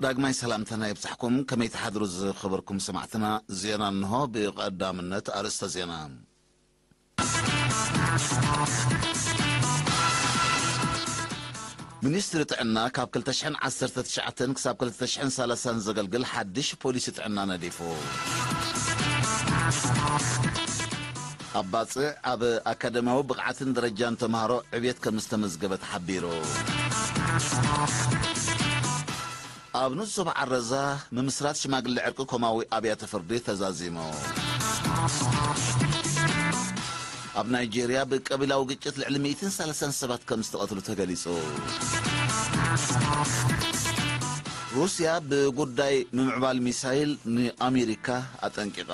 ዳግማይ ሰላምታና ይብጻሕኩም። ከመይ ትሓድሩ ዝኸበርኩም ሰማዕትና? ዜና እንሆ። ብቐዳምነት ኣርእስተ ዜና። ሚኒስትሪ ጥዕና ካብ ክልተ ሽሕን ዓሰርተ ትሽዓተን ክሳብ ክልተ ሽሕን ሰላሳን ዘገልግል ሓድሽ ፖሊሲ ጥዕና ነዲፉ። ኣብ ባጽዕ ኣብ ኣካደሚያዊ ብቕዓትን ደረጃን ተምሃሮ ዕብየት ከም ዝተመዝገበ ተሓቢሩ። ኣብ ንኡስ ዞባ ዓረዛ ምምስራት ሽማግለ ዕርቂ ኮማዊ ኣብያተ ፍርዲ ተዛዚሙ። ኣብ ናይጄርያ ብቀቢላዊ ግጭት ልዕሊ ሚእትን ሰላሳን ሰባት ከም ዝተቐትሉ ተገሊጹ። ሩስያ ብጉዳይ ምምዕባል ሚሳይል ንኣሜሪካ ኣጠንቂቓ።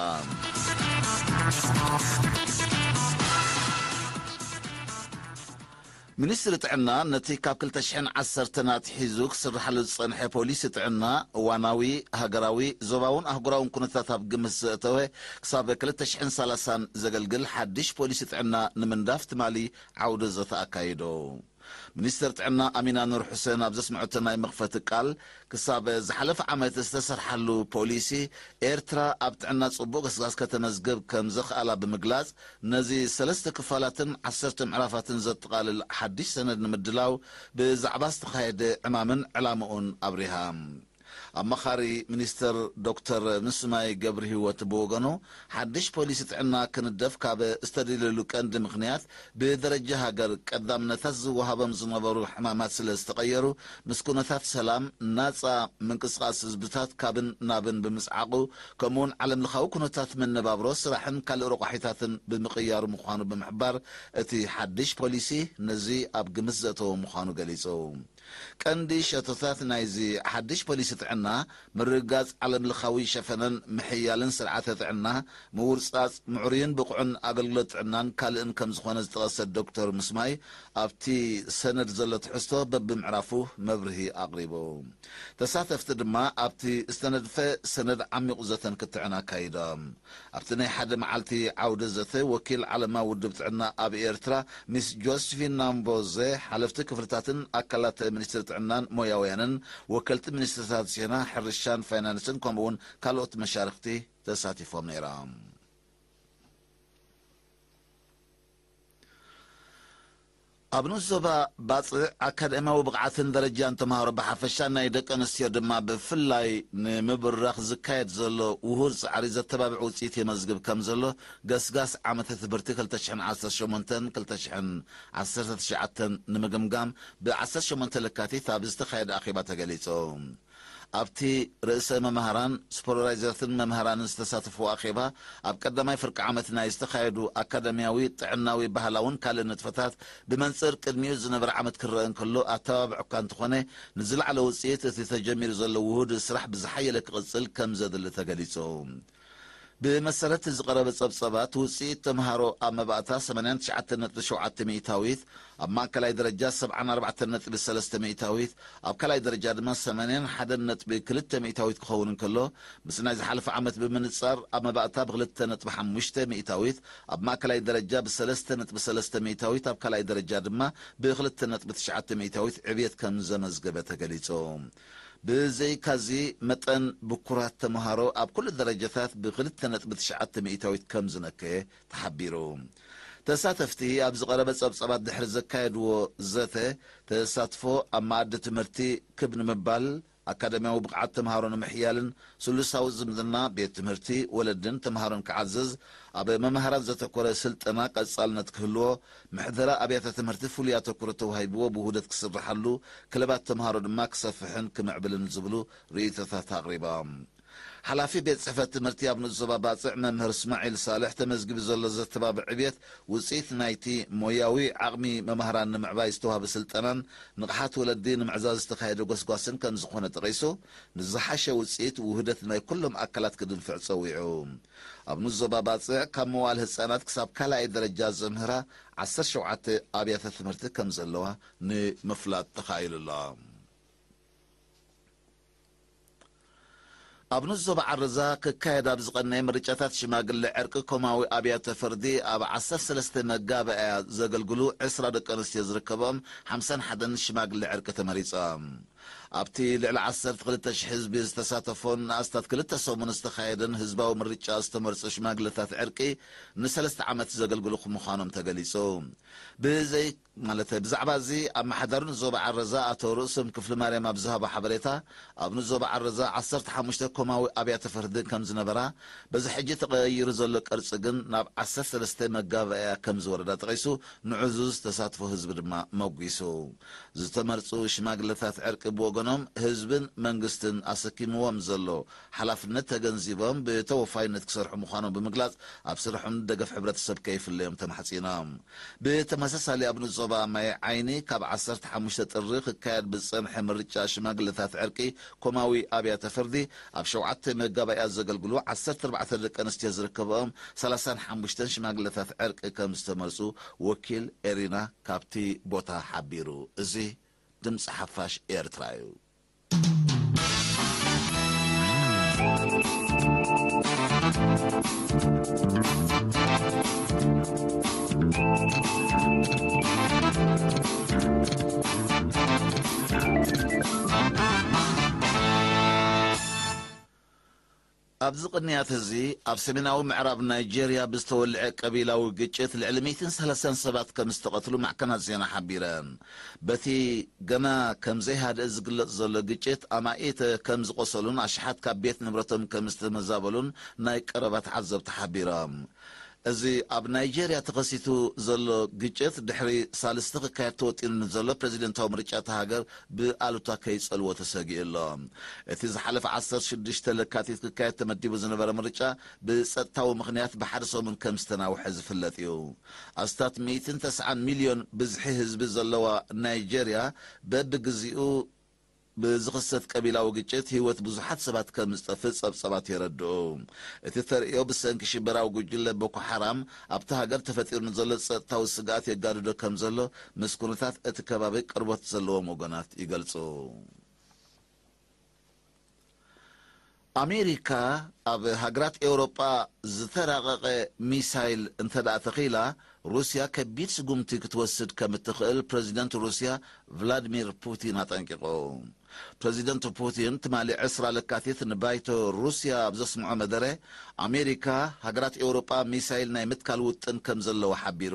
ሚኒስትሪ ጥዕና ነቲ ካብ ክልተ ሽሕን ዓሰርተን ኣትሒዙ ክስርሓሉ ዝጸንሐ ፖሊሲ ጥዕና እዋናዊ፣ ሃገራዊ፣ ዞባውን ኣህጉራውን ኩነታት ኣብ ግምት ዘእተወ ክሳብ ክልተ ሽሕን ሰላሳን ዘገልግል ሓድሽ ፖሊሲ ጥዕና ንምንዳፍ ትማሊ ዓውደ ዘተ ኣካይዱ። ሚኒስትር ጥዕና ኣሚና ኑር ሑሴን ኣብ ዘስምዐቶ ናይ መኽፈቲ ቃል፣ ክሳብ ዝሓለፈ ዓመት ዝተሰርሓሉ ፖሊሲ፣ ኤርትራ ኣብ ጥዕና ጽቡቕ ገስጋስ ከተመዝግብ ከም ዘኽኣላ ብምግላጽ፣ ነዚ ሰለስተ ክፋላትን ዓሰርተ ምዕራፋትን ዘጠቓልል ሓድሽ ሰነድ ንምድላው ብዛዕባ ዝተኻየደ ዕማምን ዕላምኡን ኣብሪሃ። ኣማኻሪ ሚኒስትር ዶክተር ምስማይ ገብረሂወት ብወገኑ፣ ሓድሽ ፖሊሲ ጥዕና ክንደፍ ካብ ዝተደልየሉ ቀንዲ ምኽንያት፣ ብደረጃ ሃገር ቀዳምነታት ዝወሃቦም ዝነበሩ ሕማማት ስለ ዝተቐየሩ፣ ምስ ኩነታት ሰላም፣ ናጻ ምንቅስቓስ ህዝብታት ካብን ናብን ብምጽዓቑ፣ ከምኡውን ዓለምለኻዊ ኩነታት መነባብሮ፣ ስራሕን ካልእ ረቋሒታትን ብምቕያሩ ምዃኑ ብምሕባር፣ እቲ ሓድሽ ፖሊሲ ነዚ ኣብ ግምት ዘእተወ ምዃኑ ገሊጹ። ቀንዲ ሸቶታት ናይዚ ሓድሽ ፖሊሲ ጥዕና፣ ምርግጋጽ ዓለምለኻዊ ሸፈነን ምሕያልን ስርዓተ ጥዕና፣ ምውርጻጽ ምዕሩይን ብቑዕን ኣገልግሎት ጥዕናን ካልእን ከም ዝኾነ ዝጠቐሰ ዶክተር ምስማይ፣ ኣብቲ ሰነድ ዘሎ ትሕዝቶ በብምዕራፉ መብርሂ ኣቕሪቡ። ተሳተፍቲ ድማ ኣብቲ ዝተነድፈ ሰነድ ዓሚቑ ዘተን ክትዕን ኣካይዶም። ኣብቲ ናይ ሓደ መዓልቲ ዓውደ ዘተ፣ ወኪል ዓለማዊ ውድብ ጥዕና ኣብ ኤርትራ ሚስ ጆስፊን ናምቦዘ፣ ሓለፍቲ ክፍልታትን ኣካላት ሚኒስትሪ ጥዕናን ሞያውያንን፣ ወከልቲ ሚኒስትርታት ዜና፣ ሕርሻን ፋይናንስን፣ ከምኡውን ካልኦት መሻርኽቲ ተሳቲፎም ነይሮም። ኣብ ንኡስ ዞባ ባጽዕ ኣካዳሚያዊ ብቕዓትን ደረጃን ተምሃሮ ብሓፈሻ፣ ናይ ደቂ ኣንስትዮ ድማ ብፍላይ፣ ንምብራኽ ዝካየድ ዘሎ ውሁድ ጻዕሪ ዘተባብዕ ውጽኢት የመዝግብ ከም ዘሎ፣ ገስጋስ ዓመተ ትምህርቲ ክልተ ሽሕን ዓሰርተ ሸሞንተን ክልተ ሽሕን ዓሰርተ ትሽዓተን ንምግምጋም፣ ብ ዓሰርተ ሸሞንተ ለካቲት ኣብ ዝተኻየደ ኣኼባ ተገሊጹ። ኣብቲ ርእሰ መምህራን፣ ሱፐርቫይዘራትን መምህራንን ዝተሳተፍዎ ኣኼባ፣ ኣብ ቀዳማይ ፍርቂ ዓመት ናይ ዝተኻየዱ ኣካዳሚያዊ፣ ጥዕናዊ፣ ባህላውን ካልእ ንጥፈታት ብመንጽር ቅድሚኡ ዝነበረ ዓመት ክረአ እንከሎ፣ ኣተባብዕ እኳ እንተኾነ፣ ንዝለዓለ ውጽኢት እቲ ተጀሚሩ ዘሎ ውሁድ ስራሕ ብዝሓየለ ክቕጽል ከም ዘድሊ ተገሊጹ። ብመሰረት ዝቐረበ ጸብጸባት፣ ውጽኢት ተምሃሮ ኣብ መባእታ ሰማንያን ትሽዓተን ነጥቢ ሸውዓተ ሚእታዊት፣ ኣብ ማእከላይ ደረጃ ሰብዓን ኣርባዕተን ነጥቢ ሰለስተ ሚእታዊት፣ ኣብ ካልኣይ ደረጃ ድማ ሰማንያን ሓደን ነጥቢ ክልተ ሚእታዊት ክኸውን እንከሎ፣ ምስ ናይ ዝሓለፈ ዓመት ብምንጻር፣ ኣብ መባእታ ብክልተ ነጥቢ ሓሙሽተ ሚእታዊት፣ ኣብ ማእከላይ ደረጃ ብሰለስተ ነጥቢ ሰለስተ ሚእታዊት፣ ኣብ ካልኣይ ደረጃ ድማ ብክልተ ነጥቢ ትሽዓተ ሚእታዊት ዕብየት ከም ዘመዝገበ ተገሊጹ። ብዘይካዚ፣ መጠን ብኩራት ተምሃሮ ኣብ ኩሉ ደረጃታት ብክልተ ነጥቢ ትሽዓተ ሚእታዊት ከም ዝነከየ ተሓቢሩ። ተሳተፍቲ ኣብ ዝቐረበ ጸብጻባት ድሕሪ ዘካየድዎ ዘተ፣ ተሳትፎ ኣብ መኣዲ ትምህርቲ ክብ ንምባል፣ ኣካዳሚያዊ ብቕዓት ተምሃሮ ንምሕያልን ስሉሳዊ ዝምድና ቤት ትምህርቲ፣ ወለድን ተምሃሮን ክዓዝዝ፣ ኣብ መምህራን ዘተኮረ ስልጠና ቀጻልነት ክህልዎ፣ ምሕደራ ኣብያተ ትምህርቲ ፍሉይ ኣተኩሮ ተዋሂብዎ ብውህደት ክስርሓሉ፣ ክለባት ተምሃሮ ድማ ክሰፍሕን ክምዕብልን ዝብሉ ርእይቶታት ኣቕሪቦም። ሓላፊ ቤት ጽሕፈት ትምህርቲ ኣብ ንኡስ ዞባ ባጽዕ መምህር እስማዒል ሳልሕ፣ ተመዝጊቡ ዘሎ ዘተባብዕ ዕብየት ውጽኢት ናይቲ ሞያዊ ዓቕሚ መማህራን ንምዕባይ ዝተዋህበ ስልጠናን ንቕሓት ወለዲ ንምዕዛዝ ዝተኻየደ ጎስጓስን ከም ዝኾነ ጠቒሱ፣ ንዝሓሸ ውጽኢት ውህደት ናይ ኩሎም ኣካላት ክድንፍዕ ጸዊዑ። ኣብ ንኡስ ዞባ ባጽዕ ካብ መዋል ህጻናት ክሳብ ካልኣይ ደረጃ ዘምህራ ዓሰርተ ሸውዓተ ኣብያተ ትምህርቲ ከም ዘለዋ ንምፍላጥ ተኻኢሉ ኣሎ። ኣብ ንኡስ ዞባ ዓረዛ ክካየድ ኣብ ዝቐነየ ምርጫታት ሽማግለ ዕርቂ ኮማዊ ኣብያተ ፍርዲ፣ ኣብ ዓሰርተ ሰለስተ መጋባእያ ዘገልግሉ ዕስራ ደቂ ኣንስትዮ ዝርከቦም ሓምሳን ሓደን ሽማግለ ዕርቂ ተመሪጾም። ኣብቲ ልዕሊ ዓሰርተ ክልተ ሽሕ ህዝቢ ዝተሳተፎን ንኣስታት ክልተ ሰሙን ዝተኻየደን ህዝባዊ ምርጫ ዝተመርጹ ሽማግለታት ዕርቂ ንሰለስተ ዓመት ዘገልግሉ ምዃኖም ተገሊጹ። ብዘይ ማለት ብዛዕባ እዚ ኣመሓዳሪ ንዞባ ዓረዛ ኣቶ ርእሶም ክፍሊ ማርያም ኣብ ዝሃቦ ሓበሬታ፣ ኣብ ንዞባ ዓረዛ ዓሰርተ ሓሙሽተ ኮማዊ ኣብያተ ፍርዲ ከም ዝነበራ፣ በዚ ሕጂ ተቐይሩ ዘሎ ቅርጺ ግን ናብ ዓሰርተ ሰለስተ መጋባእያ ከም ዝወረዳ ጠቒሱ፣ ንዕዙዝ ተሳትፎ ህዝቢ ድማ መጒሱ። ዝተመርጹ ሽማግለታት ዕርቂ ብወገኖም፣ ህዝብን መንግስትን ኣሰኪምዎም ዘሎ ሓላፍነት ተገንዚቦም ብተወፋይነት ክሰርሑ ምዃኖም ብምግላጽ፣ ኣብ ስርሖም ደገፍ ሕብረተሰብ ከይፍለዮም ተማሕጺኖም። ብተመሳሳሊ ኣብ ንዞባ ማይ ዓይኒ ካብ ዓሰርተ ሓሙሽተ ጥሪ ክካየድ ብዝጸንሐ ምርጫ ሽማግለታት ዕርቂ ኮማዊ ኣብያተ ፍርዲ ኣብ ሸውዓተ መጋባእያ ዘገልግሉ ዓሰርተ ኣርባዕተ ደቂ ኣንስትዮ ዝርከብኦም ሰላሳን ሓሙሽተን ሽማግለታት ዕርቂ ከም ዝተመርጹ ወኪል ኤሪና ካብቲ ቦታ ሓቢሩ። እዚ ድምፂ ሓፋሽ ኤርትራ እዩ። ኣብዚ ቅንያት እዚ፣ ኣብ ሰሜናዊ ምዕራብ ናይጄርያ ብዝተወልዐ ቀቢላዊ ግጭት ልዕሊ ሚእትን ሰላሳን ሰባት ከም ዝተቐትሉ ማዕከናት ዜና ሓቢረን። በቲ ገና ከም ዘይሃድእ ዝግለጽ ዘሎ ግጭት፣ ኣማኢት ከም ዝቖሰሉን ኣሽሓት ካብ ቤት ንብረቶም ከም ዝተመዛበሉን ናይ ቀረባ ተዓዘብቲ ሓቢሮም። እዚ ኣብ ናይጄርያ ተኸሲቱ ዘሎ ግጭት፣ ድሕሪ ሳልስቲ ክካየድ ተወጢኑ ንዘሎ ፕረዚደንታዊ ምርጫ እታ ሃገር ብኣሉታ ከይጸልዎ ተሰጊኡ ኣሎ። እቲ ዝሓለፈ ዓሰርተ ሽዱሽተ ለካቲት ክካየድ ተመዲቡ ዝነበረ ምርጫ፣ ብጸጥታዊ ምኽንያት ብሓደ ሰሙን ከም ዝተናውሐ ዝፍለጥ እዩ። ኣስታት ሚእትን ተስዓን ሚልዮን ብዝሒ ህዝቢ ዘለዋ ናይጄርያ፣ በብግዚኡ ብዝኽሰት ቀቢላዊ ግጭት ህይወት ብዙሓት ሰባት ከም ዝጠፍእ ጸብጸባት የረድኡ። እቲ ተርእዮ ብሰንኪ ሽበራዊ ጉጅለ ቦኮ ሓራም ኣብቲ ሃገር ተፈጢሩ ንዘሎ ጸጥታዊ ስግኣት የጋድዶ ከም ዘሎ ምስ ኩነታት እቲ ከባቢ ቅርበት ዘለዎም ወገናት ይገልጹ። ኣሜሪካ ኣብ ሃገራት ኤውሮጳ ዝተራቐቐ ሚሳይል እንተ ደኣ ተኺላ፣ ሩስያ ከቢድ ስጉምቲ ክትወስድ ከም እትኽእል ፕረዚደንት ሩስያ ቭላድሚር ፑቲን ኣጠንቂቑ። ፕረዚደንት ፑቲን ትማሊ ዕስራ ለካቲት ንባይቶ ሩስያ ኣብ ዘስምዖ መደረ፣ ኣሜሪካ ሃገራት ኤውሮጳ ሚሳይል ናይ ምትካል ውጥን ከም ዘለዋ ሓቢሩ።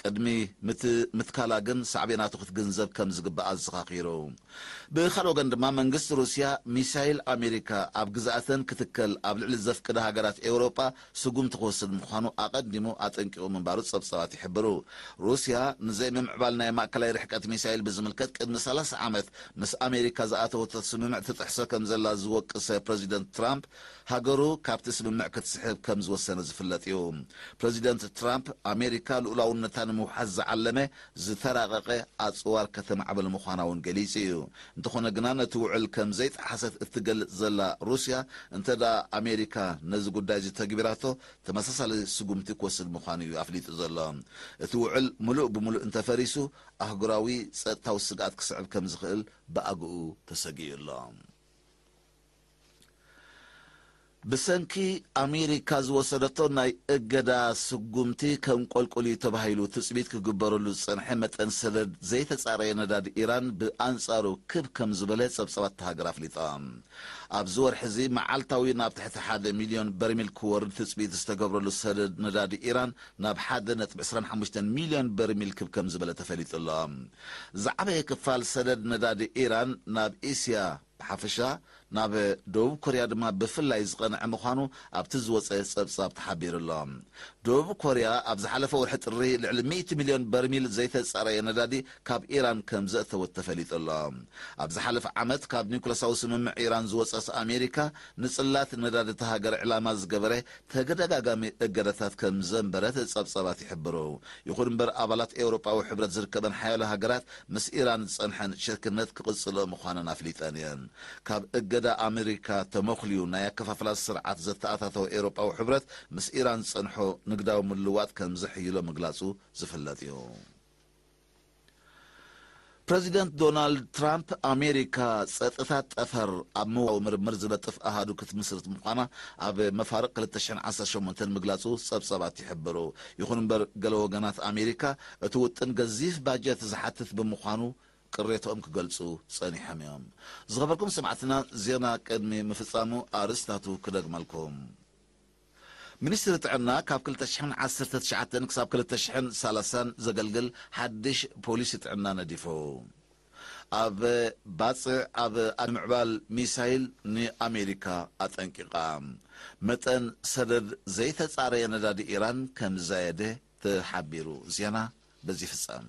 ቅድሚ ምት-፣ ምትካላ ግን ሳዕቤናቱ ክትግንዘብ ከም ዝግባእ ኣዘኻኺሩ። ብኻልእ ወገን ድማ መንግስቲ ሩስያ ሚሳይል ኣሜሪካ ኣብ ግዝኣተን ክትከል ኣብ ልዕሊ ዘፍቅዳ ሃገራት ኤውሮጳ ስጉምቲ ክወስድ ምዃኑ ኣቐዲሙ ኣጠንቂቑ ምንባሩ ጸብጻባት ይሕብሩ። ሩስያ ንዘይምምዕባል ናይ ማእከላይ ርሕቀት ሚሳይል ብዝምልከት ቅድሚ ሰላሳ ዓመት ምስ ኣሜሪካ ዝኣተወቶ ስምምዕ ትጥሕሶ ከም ዘላ ዝወቅሰ ፕረዚደንት ትራምፕ፣ ሃገሩ ካብቲ ስምምዕ ክትስሕብ ከም ዝወሰነ ዝፍለጥ እዩ። ፕረዚደንት ትራምፕ፣ ኣሜሪካ ልኡላውነታ ንምውሓስ ዝዓለመ ዝተራቐቐ ኣጽዋር ከተማዕብል ምዃና እውን ገሊጹ እዩ። እንተኾነ ግና፣ ነቲ ውዕል ከም ዘይጠሓሰት እትገልጽ ዘላ ሩስያ፣ እንተ ደኣ ኣሜሪካ ነዚ ጉዳይ እዚ ተግቢራቶ፣ ተመሳሳሊ ስጉምቲ ክወስድ ምዃኑ እዩ ኣፍሊጡ ዘሎ። እቲ ውዕል ምሉእ ብምሉእ እንተፈሪሱ፣ ኣህጉራዊ ጸጥታዊ ስግኣት ክስዕብ ከም ዝኽእል ብኣግኡ ተሰጊኡ ኣሎ። ብሰንኪ ኣሜሪካ ዝወሰደቶ ናይ እገዳ ስጉምቲ፣ ከም ቆልቁል እዩ ተባሂሉ ትጽቢት ክግበረሉ ዝጸንሐ መጠን ሰደድ ዘይተጻረየ ነዳዲ ኢራን ብኣንጻሩ ክብ ከም ዝበለ ጸብጻባት እታ ሃገር ኣፍሊጣ። ኣብዚ ወርሒ እዚ መዓልታዊ ናብ ትሕቲ ሓደ ሚልዮን በርሚል ክወርድ ትጽቢት ዝተገብረሉ ሰደድ ነዳዲ ኢራን ናብ ሓደ ነጥቢ ዕስራን ሓሙሽተን ሚልዮን በርሚል ክብ ከም ዝበለ ተፈሊጡ ኣሎ። ዝዓበየ ክፋል ሰደድ ነዳዲ ኢራን ናብ እስያ ብሓፈሻ፣ ናብ ደቡብ ኮርያ ድማ ብፍላይ ዝቐንዐ ምዃኑ ኣብቲ ዝወጸ ጸብጻብ ተሓቢሩ ኣሎ። ደቡብ ኮርያ ኣብ ዝሓለፈ ወርሒ ጥሪ ልዕሊ ሚእቲ ሚልዮን በርሚል ዘይተጻረየ ነዳዲ ካብ ኢራን ከም ዘእተወት ተፈሊጡ ኣሎ። ኣብ ዝሓለፈ ዓመት ካብ ኒውክለሳዊ ስምምዕ ኢራን ዝወጸት ኣሜሪካ፣ ንጽላት ነዳዲ እታ ሃገር ዕላማ ዝገበረ ተደጋጋሚ እገዳታት ከም ዘንበረት ጸብጻባት ይሕብሩ። ይኹን እምበር፣ ኣባላት ኤውሮጳዊ ሕብረት ዝርከበን ሓያሎ ሃገራት ምስ ኢራን ዝጸንሐን ሽርክነት ክቕጽልኦ ምዃነን ኣፍሊጠን እየን። ካብ እገዳ ኣሜሪካ ተመኹልዩ ናይ ኣከፋፍላ ስርዓት ዘተኣታተወ ኤውሮጳዊ ሕብረት፣ ምስ ኢራን ዝጸንሖ ንግዳዊ ምልውዋጥ ከም ዘሕይሎ ምግላጹ ዝፍለጥ እዩ። ፕረዚደንት ዶናልድ ትራምፕ፣ ኣሜሪካ ጸጥታ ጠፈር ኣብ ምዋው ምርምር ዝነጥፍ ኣሃዱ ክትምስርት ምዃና ኣብ መፋርቕ ክልተ ሽሕን ዓሰርተ ሸሞንተን ምግላጹ ጸብጻባት ይሕብሩ። ይኹን እምበር፣ ገለ ወገናት ኣሜሪካ፣ እቲ ውጥን ገዚፍ ባጀት ዝሓትት ብምዃኑ ቅሬታኦም ክገልጹ ጸኒሖም እዮም። ዝኸበርኩም ሰማዕትና፣ ዜና ቅድሚ ምፍጻሙ ኣርእስታቱ ክደግመልኩም። ሚኒስትሪ ጥዕና ካብ ክልተ ሽሕን ዓሰርተ ትሽዓተን ክሳብ ክልተ ሽሕን ሰላሳን ዘገልግል ሓድሽ ፖሊሲ ጥዕና ነዲፉ። ኣብ ባጽዕ ኣብ ምዕባል ሚሳይል ንኣሜሪካ ኣጠንቂቓ። መጠን ሰደድ ዘይተጻረየ ነዳዲ ኢራን ከም ዝዛየደ ተሓቢሩ። ዜና በዚ ፍጸም።